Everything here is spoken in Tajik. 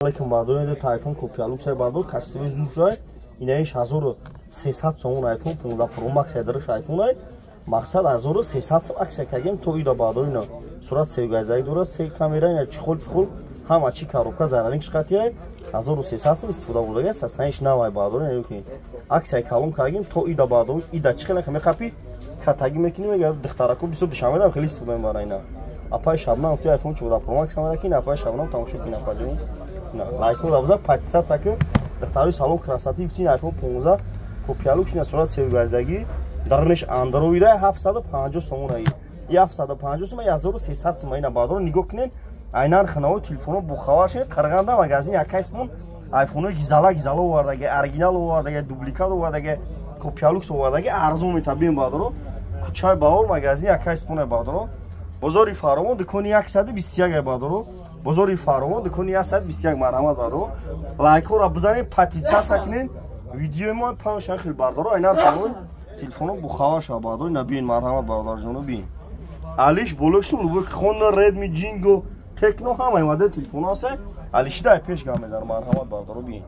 Алейкум, бардор, айфон копия люкс ай, бардор, качествои зушай. Инаиш 1300 сомон, айфон 15 Pro Max айдараш айфон ай. Мақсад 1300 сом акция кардем то ида, бардор. Ина сурат сегазаи дора, се камера, ина чехол пихол, ҳама чи, коробка, зарарник шқати ай. 1300 сом истифода бурдага, состояниш нав ай, бардор. Ина кунед, акция калон кардем то ида, бардор. Ида чи хеле мехапи, катаги мекунем, мега духтарако бисёр Душанбедам хеле истифода мебаранд. Ина апай Шабнам гуфти, айфон 14 Pro Max омада ки апай Шабнам тамошо кун, апаҷон, лайкҳоро биза, подписаться кун. Духтарои салон красоты гуфти, айфон 15 копия люкс, ина сурат севгаздагӣ, дарнеш андроида, 750 сомон аи, 750 сом, 1300 сом. Ина, бардор, нигоҳ кунед, ай нархи наво телефоно бохабар шед. Қарғанда магазин якайсмон айфонои гизала гизала овардаги, оригинал овардаги, дубликат овардаги, копия люкс овардаги, арзон метабием, бардоро. Кӯчаи Баҳор, магазин якайсмон, бардоро. Бозори Фаровон, дукони 121, бардоро. Бозори Фаровон, дукони 121. Марҳамат, бардоро, лайкҳоро бизанед, подписаться кунед, видеои мо паҳн хел, бардоро. Ай нархи телефоно бохабар шава, бардоро. Ина биен, марҳамат, бародарҷоно, биен. Алиш болоштум любой Хонор, Редми, Ҷинго, Техно, ҳамаи модел телефоно ҳаста. Алишида пеш гап мезанам. Марҳамат, бардоро, биен.